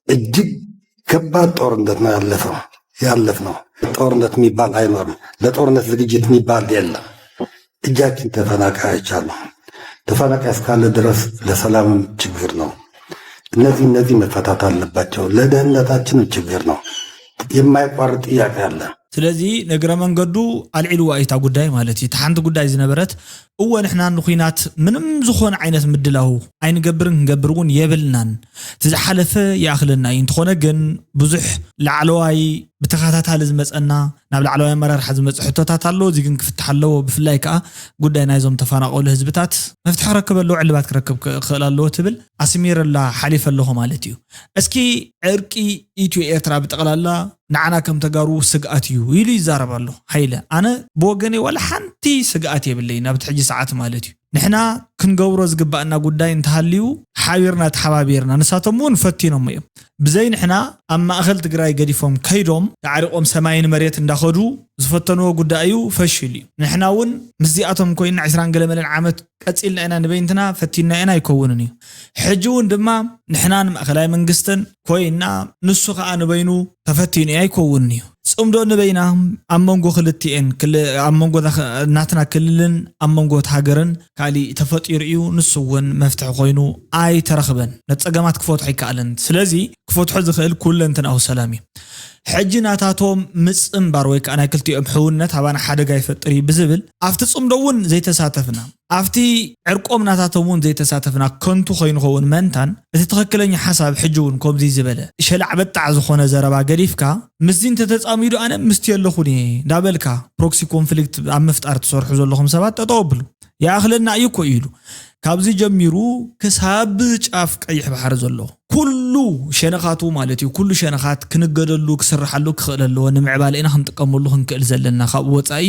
እጅግ ከባድ ጦርነት ነው ያለፈው ያለፍነው። ጦርነት የሚባል አይኖርም። ለጦርነት ዝግጅት የሚባል የለም። እጃችን ተፈናቃዮች አሉ። ተፈናቃይ እስካለ ድረስ ለሰላምም ችግር ነው። እነዚህ እነዚህ መፈታት አለባቸው። ለደህንነታችንም ችግር ነው። የማይቋርጥ ጥያቄ አለ። ስለዚ ንእግረ መንገዱ ኣልዒልዋ እዩ እታ ጉዳይ ማለት እዩ። እታ ሓንቲ ጉዳይ ዝነበረት እወ ንሕና ንኹናት ምንም ዝኾነ ዓይነት ምድላው ኣይንገብርን ክንገብር እውን የብልናን። እቲ ዝሓለፈ ይኣኽለና እዩ። እንተኾነ ግን ብዙሕ ላዕለዋይ ብተኸታታሊ ዝመፀና ናብ ላዕለዋይ ኣመራርሓ ዝመፀ ሕቶታት ኣሎ። እዚ ግን ክፍትሕ ኣለዎ። ብፍላይ ከዓ ጉዳይ ናይዞም ተፈናቀሉ ህዝብታት መፍትሒ ክረክብ ኣለዎ፣ ዕልባት ክረክብ ክኽእል ኣለዎ ትብል ኣስሚረላ ሓሊፈ ኣለኹ ማለት እዩ። እስኪ ዕርቂ ኢትዮ ኤርትራ ብጠቕላላ ንዓና ከም ተጋሩ ስግኣት እዩ ኢሉ ይዛረብ ኣሎ ሃይለ። ኣነ ብወገነይ ዋላ ሓንቲ ስግኣት የብለይ ናብቲ ሕጂ ሰዓት ማለት እዩ። ንሕና ክንገብሮ ዝግባኣና ጉዳይ እንተሃልዩ ሓቢርና ተሓባቢርና፣ ንሳቶም እውን ፈቲኖሞ እዮም። ብዘይ ንሕና ኣብ ማእኸል ትግራይ ገዲፎም ከይዶም ኣዕሪቆም ሰማይን መሬት እንዳኸዱ ዝፈተንዎ ጉዳይ እዩ፣ ፈሽል እዩ። ንሕና እውን ምስዚኣቶም ኮይና ዕስራን ገለ መለን ዓመት ቀፂልና ኢና፣ ንበይንትና ፈቲና ኢና ኣይከውንን እዩ። ሕጂ እውን ድማ ንሕና ንማእኸላይ መንግስትን ኮይና ንሱ ከዓ ንበይኑ ተፈቲኑ እዩ ኣይከውንን እዩ። ፅምዶ ንበይና ኣብ መንጎ ክልቲኤን ክል- ኣብ መንጎ ናትና ክልልን ኣብ መንጎ እቲ ሃገርን ካሊእ ተፈጢሩ እዩ። ንሱ እውን መፍትሒ ኮይኑ ኣይተረኽበን። ነቲ ፀገማት ክፈትሖ ኣይከኣለን። ስለዚ ክፈትሖ ዝኽእል ኩለንትናዊ ሰላም እዩ። ሕጂ ናታቶም ምፅምባር ወይ ከዓ ናይ ክልቲኦም ሕውነት ኣባና ሓደጋ ይፈጥር እዩ ብዝብል ኣብቲ ፅምዶ እውን ዘይተሳተፍና ኣብቲ ዕርቆም ናታቶም እውን ዘይተሳተፍና ከንቱ ከይንኸውን መእንታን እቲ ትኽክለኛ ሓሳብ ሕጂ እውን ከምዚ ዝበለ ሸላዕ በጣዕ ዝኾነ ዘረባ ገዲፍካ ምስዚ እንተተፃሚዱ ኣነ ምስቲ የለኹን እየ እንዳበልካ ፕሮክሲ ኮንፍሊክት ኣብ ምፍጣር ትሰርሑ ዘለኹም ሰባት ጠጠው ኣብሉ። ይኣኽለና እዩ እኮ ኢሉ ካብዚ ጀሚሩ ክሳብ ጫፍ ቀይሕ ባሕሪ ዘሎ ኩሉ ሸነኻቱ ማለት እዩ። ኩሉ ሸነኻት ክንገደሉ ክስርሓሉ ክኽእል ኣለዎ። ንምዕባለ ኢና ክንጥቀመሉ ክንክእል ዘለና። ካብኡ ወፃኢ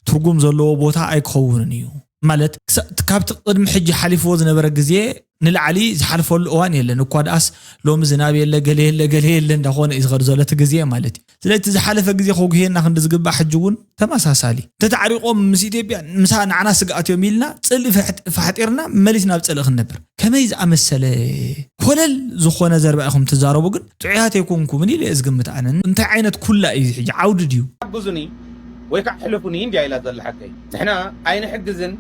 ትርጉም ዘለዎ ቦታ ኣይክኸውንን እዩ። ማለት ክሳ- ካብቲ ቅድሚ ሕጂ ሓሊፍዎ ዝነበረ ግዜ ንላዕሊ ዝሓልፈሉ እዋን የለን። እኳ ደኣስ ሎሚ ዝናብ የለ፣ ገለ የለ፣ ገለ የለ እንዳኾነ እዩ ዝኸድ ዘሎ እቲ ግዜ ማለት እዩ። ስለዚ እቲ ዝሓለፈ ግዜ ከጉህየና ክንዲ ዝግባእ ሕጂ እውን ተመሳሳሊ። እንተተዓሪቖም ምስ ኢትዮጵያ፣ ምሳ ንዓና ስግኣት እዮም ኢልና፣ ጽልኢ ፈሕጥ- ፈሕጢርና መሊስና ኣብ ጽልኢ ክንነብር። ከመይ ዝኣመሰለ ኮለል ዝኾነ ዘረባ ኢኹም ትዛረቡ ግን ጥዑያት ኣይኮንኩምን ኢለ እየ ዝግምት ኣነ። እንታይ ዓይነት ኩላ እዩ እዚ ሕጂ? ዓውዲ ድዩ? ሓግዙኒ ወይ ከዓ ሕለፉኒ እንድያ ኢላ ዘላ ሓቀይ። ንሕና ኣይንሕግዝን፣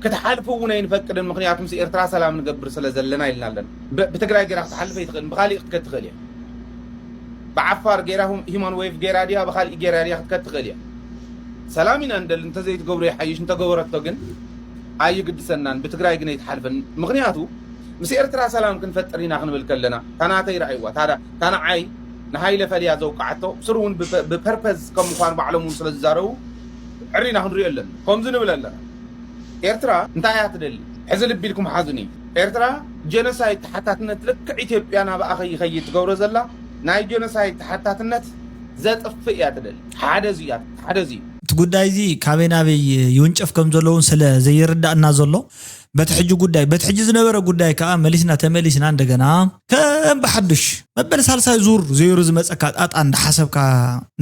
ክትሓልፉ እውን ኣይንፈቅድን፣ ምኽንያቱ ምስ ኤርትራ ሰላም ንገብር ስለ ዘለና ኢልና ኣለና። ብ- ብትግራይ ገይራ ክትሓልፍ ኣይትኽእልን፣ ብኻሊእ ክትከድ ትኽእል እያ። ብዓፋር ገይራ ሁም- ሂማን ዌቭ ገይራ ድያ፣ ብኻሊእ ገይራ ድያ ክትከድ ትኽእል እያ። ሰላም ኢና ንደሊ፣ እንተዘይትገብሮ ይሓይሽ፣ እንተገበረቶ ግን ኣይግድሰናን፣ ብትግራይ ግን ኣይትሓልፍን። ምኽንያቱ ምስ ኤርትራ ሰላም ክንፈጥር ኢና ክንብል ከለና፣ ታናተይ ረኣይዋ፣ ታዳ- ታናዓይ ንሃይለ ፈልያ ዘውቃዓቶ፣ ስሩ እውን ብፐ- ብፐርፐዝ ከም ምዃኑ ባዕሎም እውን ስለ ዝዛረቡ ዕሪና ክንሪኦ ኣለና። ከምዚ ንብል ኣለና። ኤርትራ እንታይ እያ ትደሊ? ሕዚ ልቢ ኢልኩም ሓዙኒ። ኤርትራ ጀኖሳይድ ተሓታትነት ልክዕ ኢትዮጵያ ናብኣ ከይኸይድ ትገብሮ ዘላ ናይ ጀኖሳይድ ተሓታትነት ዘጥፍእ እያ ትደሊ። ሓደ እዚ እያ፣ ሓደ እዚ እዩ። እቲ ጉዳይ እዚ ካበይ ናበይ ይውንጨፍ ከም ዘለውን ስለ ዘይርዳእና ዘሎ በቲ ሕጂ ጉዳይ በቲ ሕጂ ዝነበረ ጉዳይ ከዓ መሊስና ተመሊስና እንደገና ከም ብሓዱሽ መበል ሳልሳይ ዙር ዘይሩ ዝመፀካ ጣጣ እንዳሓሰብካ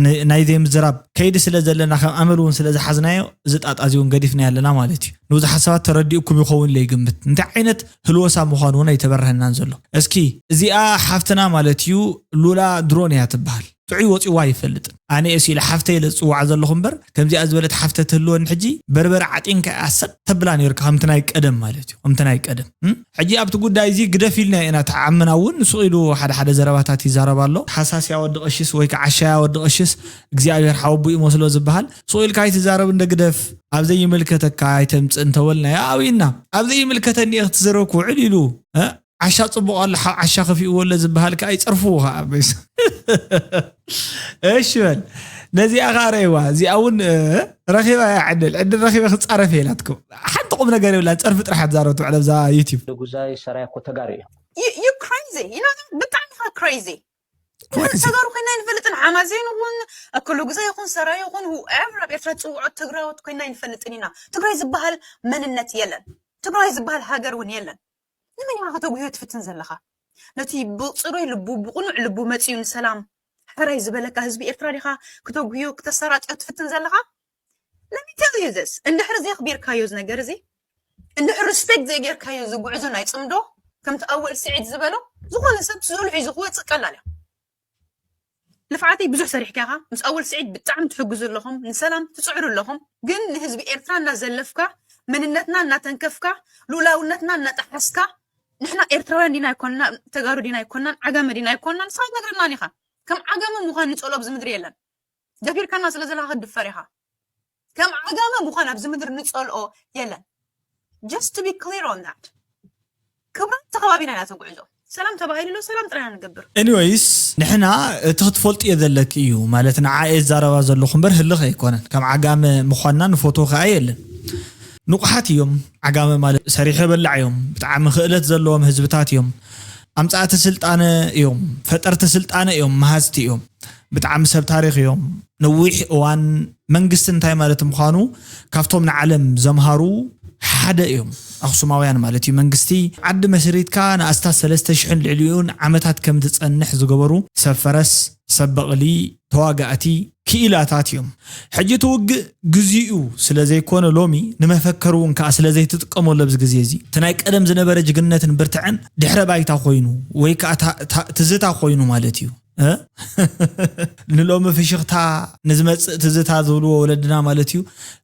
ን- ናይ ዘይምዝራብ ከይዲ ስለ ዘለና ከም ኣመል እውን ስለ ዝሓዝናዮ እዚ ጣጣ እዚ እውን ገዲፍና ኣለና ማለት እዩ። ንብዙሓት ሰባት ተረዲእኩም ይኸውን ኢለ ይግምት። እንታይ ዓይነት ህልወሳ ምዃኑ እውን ኣይተበረሀናን ዘሎ። እስኪ እዚኣ ሓፍትና ማለት እዩ ሉላ ድሮን እያ ትበሃል። ጥዑይ ወፂዋ ኣይፈልጥን። ኣነ እየ ኢለ ሓፍተ ኢለ ዝፅዋዓ ዘለኹ እምበር ከምዚኣ ዝበለት ሓፍተ ትህልወኒ ሕጂ በርበረ ዓጢንካ እያ ሰጥ ተብላ ነርካ ከምቲ ናይ ቀደም ማለት እዩ። ከምቲ ናይ ቀደም እም? ሕጂ ኣብቲ ጉዳይ እዚ ግደፍ ኢልና ኢና ተዓምና እውን ስቕ ኢሉ ሓደ ሓደ ዘረባታት ይዛረብ ኣሎ። ሓሳስያ ወዲ ቀሽስ ወይ ከዓ ዓሻያ ወዲ ቀሽስ እግዚኣብሔር ሓወቡ ይመስሎ ዝበሃል ስቕ ኢልካ ኣይትዛረብ እንደ ግደፍ ኣብ ዘይምልከተካ ኣይተምፅእ እንተበልናዮ ኣብይና ኣብ ዘይምልከተኒ እየ ክትዝረብ ክውዕል ኢሉ እ? ዓሻ ጽቡቕ ኣሎ ሓው ዓሻ ከፊእዎ ኣሎ ዝበሃል ከኣ ይጸርፍዎ ከኣ በስ እሺ በል ነዚኣ ከኣ ረእይዋ እዚኣ እውን እ፣ ረኺባ እያ ዕድል ዕድል ረኺበ ክጻረፍ እየ ኢላትኩም ሓንቲ ቁም ነገር የብላን ጸርፊ ጥራሕ እያ ትዛረብ ትውዕል ኣብዛ ዩቲብ ንጉዛይ ሰራይ እኮ ተጋሩ እዮም You, you crazy. You know, ብጣዕሚ ኢኻ crazy. ኩሉ ተጋሩ ኮይና ይንፈልጥን ሓማዜን እውን ኣክሉ ግዜ ይኹን ሰራይ ይኹን whoever ኣብ ኤርትራ ዝፅውዖ ትግራዎት ኮይና ይንፈልጥን ኢና። ትግራይ ዝበሃል መንነት የለን። ትግራይ ዝበሃል ሃገር እውን የለን። ንመን ኢኻ ከተጉህዮ ትፍትን ዘለኻ? ነቲ ብፅሩይ ልቡ ብቕኑዕ ልቡ መፅዩ ንሰላም ሕራይ ዝበለካ ህዝቢ ኤርትራ ዲኻ ክተጉህዮ ክተሰራጥዮ ትፍትን ዘለኻ? Let me tell you this. እንድሕር ዘየኽቢርካዮ እዚ ነገር እዚ እንድሕር ሪስፔክት ዘይጌርካዮ እዚ ጉዕዞ ናይ ፅምዶ ከምቲ ኣወል ስዒድ ዝበሎ ዝኾነ ሰብ ስእሉ ሒዙ ክወፅእ ቀላል እዩ። ልፍዓተይ ብዙሕ ሰሪሕካ ኢኻ ምስ ኣወል ስዒድ ብጣዕሚ ትሕግዙ ኣለኹም ንሰላም ትፅዕሩ ኣለኹም ግን ንህዝቢ ኤርትራ እናዘለፍካ መንነትና እናተንከፍካ ልኡላውነትና እናጠሓስካ ንሕና ኤርትራውያን ዲና ኣይኮንና ተጋሩ ዲና ኣይኮንናን ዓጋመ ዲና ኣይኮንናን ንስኻ ትነግረናን ኢኻ ከም ዓጋመ ምዃን ንፀልኦ ኣብዚ ምድሪ የለን ደፊርካና ስለ ዘለኻ ክትድፈር ኢኻ ከም ዓጋመ ምዃን ኣብዚ ምድሪ ንፀልኦ የለን just to be clear on that ክብራት ተኸባቢና ኢና ተጉዕዞ ሰላም ተባሂሉ ሎ ሰላም ጥራይ ንገብር። ኤኒወይስ፣ ንሕና እቲ ክትፈልጥዮ ዘለኪ እዩ። ማለት ንዓ እየ ዝዛረባ ዘለኹ እምበር ህልኽ ኣይኮነን። ከም ዓጋመ ምዃንና ንፎቶ ከኣ የለን። ንቑሓት እዮም። ዓጋመ ማለት ሰሪሖ በላዕ እዮም። ብጣዕሚ ክእለት ዘለዎም ህዝብታት እዮም። ኣምጻእቲ ስልጣነ እዮም። ፈጠርቲ ስልጣነ እዮም። መሃዝቲ እዮም። ብጣዕሚ ሰብ ታሪኽ እዮም። ነዊሕ እዋን መንግስቲ እንታይ ማለት ምዃኑ ካብቶም ንዓለም ዘምሃሩ ሓደ እዮም። ኣኽሱማውያን ማለት እዩ። መንግስቲ ዓዲ መስሪትካ ንኣስታት ሰለስተ ሽሕን ልዕሊኡን ዓመታት ከም ትጸንሕ ዝገበሩ ሰብ ፈረስ፣ ሰብ በቕሊ፣ ተዋጋእቲ፣ ክኢላታት እዮም። ሕጂ እቲ ውግእ ግዚኡ ስለ ዘይኮነ ሎሚ ንመፈከሪ እውን ከኣ ስለ ዘይትጥቀመሉ ኣብዚ ግዜ እዚ እቲ ናይ ቀደም ዝነበረ ጅግንነትን ብርትዐን ድሕረ ባይታ ኮይኑ ወይ ከኣ ታ- ታ- ትዝታ ኮይኑ ማለት እዩ። እ? ንሎሚ ፍሽኽታ ንዝመፅእ ትዝታ ዝብልዎ ወለድና ማለት እዩ።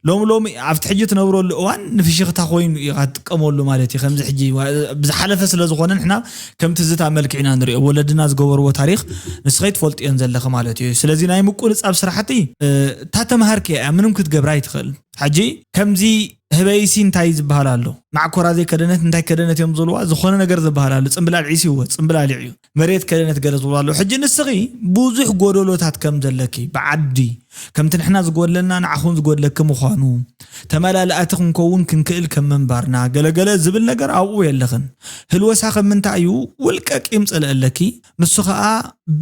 ሎሚ ሎሚ ኣብቲ ሕጂ ትነብረሉ እዋን ንፍሽኽታ ኮይኑ ኢኻ ትጥቀመሉ ማለት እዩ። ከምዚ ሕጂ ዋ- ብዝሓለፈ ስለ ዝኾነ ንሕና ከም ትዝታ መልክዕ ኢና ንሪኦ። ወለድና ዝገበርዎ ታሪኽ ንስኸይ ትፈልጥዮን ዘለኺ ማለት እዩ። ስለዚ ናይ ምቁንፃብ ስራሕቲ እ፣ እታ ተምሃርኪ እያ ምንም ክትገብራ ኣይትኽእል። ሕጂ ከምዚ ህበይሲ እንታይ ዝበሃል ኣሎ? ማዕኮራ ዘይከደነት እንታይ ከደነት እዮም ዝብልዋ? ዝኾነ ነገር ዝበሃል ኣሎ። ጽምብላል ዒሲ እወ ጽምብላል እዩ። መሬት ከደነት ገለ ዝብሉ ኣለዉ። ሕጂ ንስኺ ብዙሕ ጎደሎታት ከም ዘለኪ ብዓዲ ከምቲ ንሕና ዝጎድለና ንዓኹን ዝጎድለኪ ምዃኑ ተመላላእቲ ክንከውን ክንክእል ከም ምንባርና ገለገለ ዝብል ነገር ኣብኡ የለኽን። ህልወሳ ከም ምንታይ እዩ? ውልቀ ቂም ጽልኢ ኣለኪ። ንሱ ኸኣ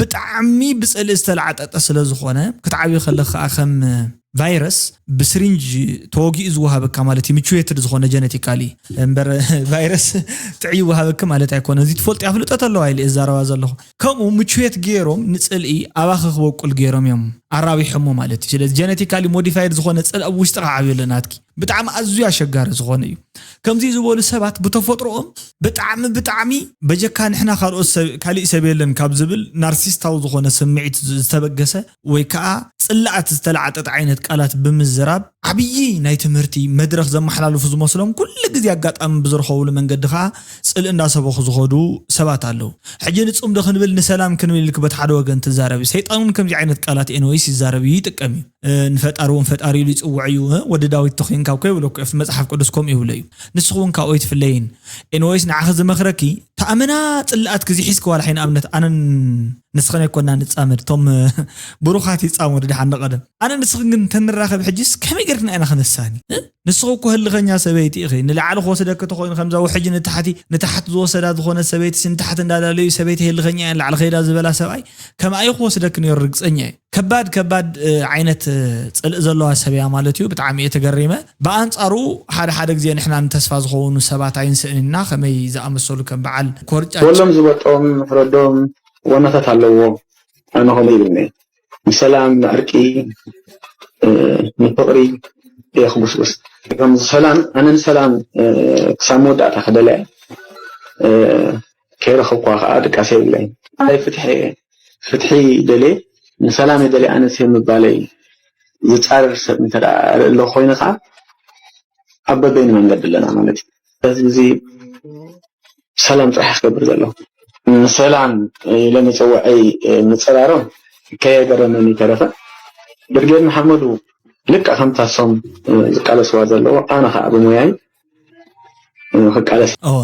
ብጣዕሚ ብጽልኢ ዝተለዓጠጠ ስለ ዝኾነ ክትዓብዩ ከለኺ ኸኣ ከም ቫይረስ ብስሪንጅ ተወጊኡ ዝወሃበካ ማለት እዩ። ምችዌትድ ዝኾነ ጀነቲካሊ እምበር ቫይረስ ጥዕይ ይወሃበኪ ማለት ኣይኮነ። እዚ ትፈልጥያ ፍልጠት ኣለዋ ኢለ እዛረባ ዘለኹ። ከምኡ ምችዌት ገይሮም ንጽልኢ ኣባኺ ክበቁል ገይሮም እዮም ኣራቢሖሞ ማለት እዩ። ስለዚ ጀነቲካሊ ሞዲፋይድ ዝኾነ ጽልኢ ኣብ ውሽጢ ክዓብዩ ኣለናትኪ ብጣዕሚ ኣዝዩ ኣሸጋሪ ዝኾነ እዩ። ከምዚ ዝበሉ ሰባት ብተፈጥሮኦም ብጣዕሚ ብጣዕሚ በጀካ ንሕና ካልኦት ሰብ- ካሊእ ሰብ የለን ካብ ዝብል ናርሲስታዊ ዝኾነ ስምዒት ዝተበገሰ ወይ ከዓ ጽላኣት ዝተለዓጠጠ ዓይነት ቃላት ብምዝራብ ዓብዪ ናይ ትምህርቲ መድረኽ ዘመሓላልፉ ዝመስሎም ኩሉ ግዜ ኣጋጣሚ ብዝረኸብሉ መንገዲ ከዓ ጽልኢ እንዳሰበኹ ዝኸዱ ሰባት ኣለዉ። ሕጂ ንጹም ዶ ክንብል ንሰላም ክንብል ኢልክ በት ሓደ ወገን ትዛረብ። ሰይጣን እውን ከምዚ ዓይነት ቃላት ኤንወይስ ይዛረብ እዩ ይጥቀም እዩ። ንፈጣሪ እውን ፈጣሪ ኢሉ ይፅውዕ እዩ። ወዲ ዳዊት ተኮይንካ እኮ ይብለኩ ኣብቲ መፅሓፍ ቅዱስ ከምኡ ይብሎ እዩ። ንስኺ እውን ካብኡ ኣይትፍለይን። ኤንወይስ ንዓኺ ዝመኽረኪ ተኣመና ፅላኣት ክዚ ሒዝኪ ዋላ ሓይን ኣብነት ኣነን ንስኽን ኣይኮና ንፃመድ እቶም ብሩኻት ይፃመዱ ድሓን ንቐደም ኣነ ንስኽን ግን ተንራኸብ ሕጅስ ከመይ ገርክና ኢና ክነሳኒ። ንስኺ እኮ ህልኸኛ ሰበይቲ ኢኺ። ንላዕሊ ክወስደኪ ተኾይኑ ከምዛ ውሕጂ ንታሕቲ ንታሕቲ ዝወሰዳ ዝኾነ ሰበይቲ ንታሕቲ እንዳላለዩ ሰበይቲ ህልኸኛ እያ ንላዕሊ ከይዳ ዝበላ ሰብኣይ ከምኣ እዩ ክወስደኪ ነይሩ ርግፀኛ እየ። ከባድ ከባድ ዓይነት ፅልእ ዘለዋ ሰብ እያ ማለት እዩ። ብጣዕሚ እየ ተገሪመ። ብኣንፃሩ ሓደ ሓደ ግዜ ንሕና ንተስፋ ዝኸውን ሰባት ኣይንስእንና ከመይ ዝኣመሰሉ ከም በዓል ኮርጫ ወሎም ዝበጦም ፍረዶም ዋናታት ኣለዎ። ኣነ ከምኡ ይብል ነየ ንሰላም ንዕርቂ ንፍቕሪ እየ ክጉስጉስ። ከም ሰላም ኣነ ንሰላም ክሳብ መወዳእታ ክደለያ ከይረኸብኳ ከዓ ድቃሰ ይብለይ። ናይ ፍትሒ ፍትሒ ደልየ ንሰላም የደልየ ኣነስ ምባለይ ዝፃረር ሰብ እንተ ርኢ ኣለኹ ኮይኑ ከዓ ኣብ በበይኑ መንገዲ ኣለና ማለት እዩ። እዚ ሰላም ጥራሕ ክገብር ዘለኹ ንሰላም ኢለ መፀውዐይ ምፅራሮም ከየገረመኒ ተረፈ ብርጌድ መሓመዱ ልክዕ ከምታ ሶም ዝቃለስዋ ዘለዎ ኣነ ከዓ ብሞያይ ክቃለስ እወ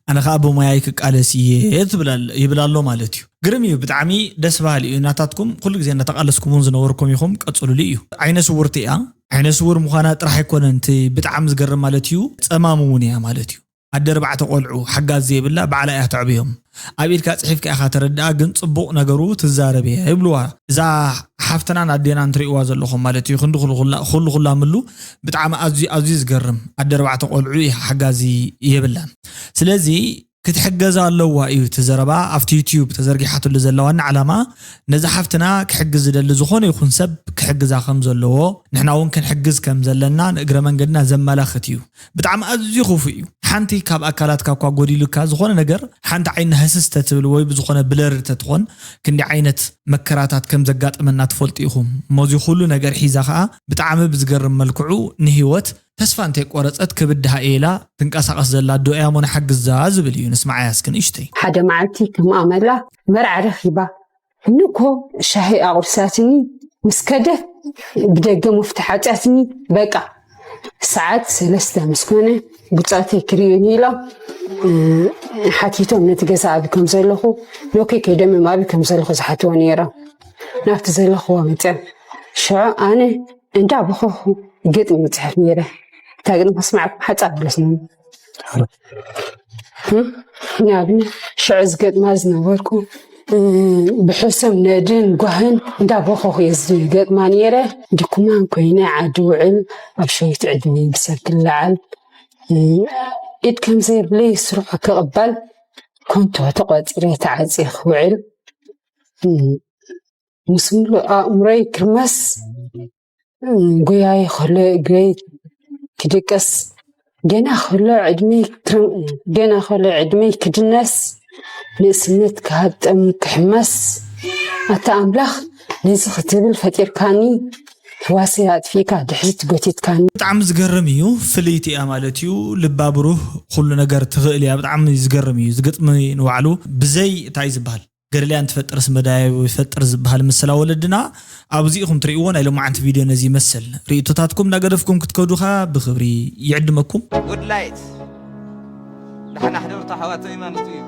ኣነ ከዓ ብሞያይ ክቃለስ እየ ትብል ኣለ- ይብል ኣሎ ማለት እዩ። ግርም እዩ ብጣዕሚ ደስ በሃሊ እዩ። ናታትኩም ኩሉ ግዜ እናተቃለስኩም እውን ዝነበርኩም ኢኹም ቀፅሉሉ እዩ። ዓይነ ስውርቲ እያ። ዓይነ ስውር ምዃና ጥራሕ ኣይኮነን እቲ ብጣዕሚ ዝገርም ማለት እዩ። ፀማም እውን እያ ማለት እዩ። ኣደ ኣርባዕተ ቆልዑ ሓጋዝ ዘይብላ ባዕላ እያ ተዕብዮም። ኣብ ኢድካ ፅሒፍካ ኢኻ ተረድኣ ግን ፅቡቕ ነገሩ ትዛረብ እያ ይብልዋ። እዛ ሓፍትናን ኣዴናን ትርእይዋ ዘለኹም ማለት እዩ ክንዲ ኩሉ ኩላ- ኩሉ ኩላ ምሉ ብጣዕሚ ኣዝዩ ኣዝዩ ዝገርም ኣደ ኣርባዕተ ቆልዑ እያ ሓጋዚ የብላን። ስለዚ ክትሕገዝ ኣለዋ እዩ እቲ ዘረባ ኣብቲ ዩትዩብ ተዘርጊሓትሉ ዘላ ዋና ዓላማ ነዛ ሓፍትና ክሕግዝ ዝደሊ ዝኾነ ይኹን ሰብ ክሕግዛ ከም ዘለዎ ንሕና እውን ክንሕግዝ ከም ዘለና ንእግረ መንገድና ዘመላኽት እዩ። ብጣዕሚ ኣዝዩ ክፉእ እዩ። ሓንቲ ካብ ኣካላትካ እኳ ጎዲሉካ ዝኾነ ነገር ሓንቲ ዓይኒ ህስስ ተትብል ወይ ብዝኾነ ብለር ተትኾን ክንዲ ዓይነት መከራታት ከም ዘጋጠመና ትፈልጡ ኢኹም። እሞ እዚ ኩሉ ነገር ሒዛ ከዓ ብጣዕሚ ብዝገርም መልክዑ ንህይወት ተስፋ እንተይቆረፀት ክብድሃ እየ ኢላ ትንቀሳቐስ ዘላ ኣዶ እያ እሞ ንሓግዛ ዝብል እዩ። ንስምዓያ እስኪ ንእሽተይ። ሓደ መዓልቲ ከም ኣመላ መርዓ ረኺባ ንኮ ሻሂ ኣቑርሳትኒ ምስ ከደት ብደገ መፍትሕ ዓፅያትኒ በቃ ሰዓት ሰለስተ ምስ ኮነ ብጾተይ ክርእዩኒ ኢሎም ሓቲቶም ነቲ ገዛ ኣበይ ከም ዘለኹ፣ ኖከይ ከይዶም እዮም ኣበይ ከም ዘለኹ ዝሓትዎ ነይሮም። ናብቲ ዘለኽዎ መፅዮም። ሽዑ ኣነ እንዳ በኸኹ ግጥሚ ይፅሕፍ ነይረ። እታ ግጥሚ ከስማዕኩም ሓፃር ብለስኒ። ንኣብነት ሽዑ ዝገጥማ ዝነበርኩ ብሕሱም ነድን ጓህን እንዳ በኸኹ እየ ዝገጥማ ነይረ። ድኩማን ኮይነ ዓዲ ውዕል ኣብ ሸዊት ዕድመይ ብሰብ ክለዓል ኢድ ከም ዘየብለይ ስርሖ ክቕበል ኮንቶ ተቖፂረ ተዓፅየ ክውዕል ምስ ምሉእ ኣእምሮይ ክርመስ ጎያይ ከሎ እግረይ ክድቅስ ገና ከሎ ዕድመይ ክርም- ገና ከሎ ዕድመይ ክድነስ ንእስነት ክሃብጠም ክሕመስ ኣታ ኣምላኽ ነዚ ክትብል ፈጢርካኒ ህዋሰይ ኣጥፊእካ ድሕሪት ጎቲትካኒ። ብጣዕሚ ዝገርም እዩ። ፍልይቲ እያ ማለት እዩ። ልባ ብሩህ፣ ኩሉ ነገር ትኽእል እያ። ብጣዕሚ ዝገርም እዩ። ዝግጥሚ ንባዕሉ ብዘይ እንታይ ዝበሃል ገደልያ እንትፈጥርስ መዳያዊ ይፈጥር ዝበሃል ምስላ ወለድና ኣብዚ ኢኹም ትርእይዎ። ናይ ሎማዓንቲ ቪድዮ ነዚ ይመስል። ርእቶታትኩም እናገደፍኩም ክትከዱ ኸኣ ብኽብሪ ይዕድመኩም። Good light ዳሕና ሕደሩ ኣሕዋተይ ማለት እዩ።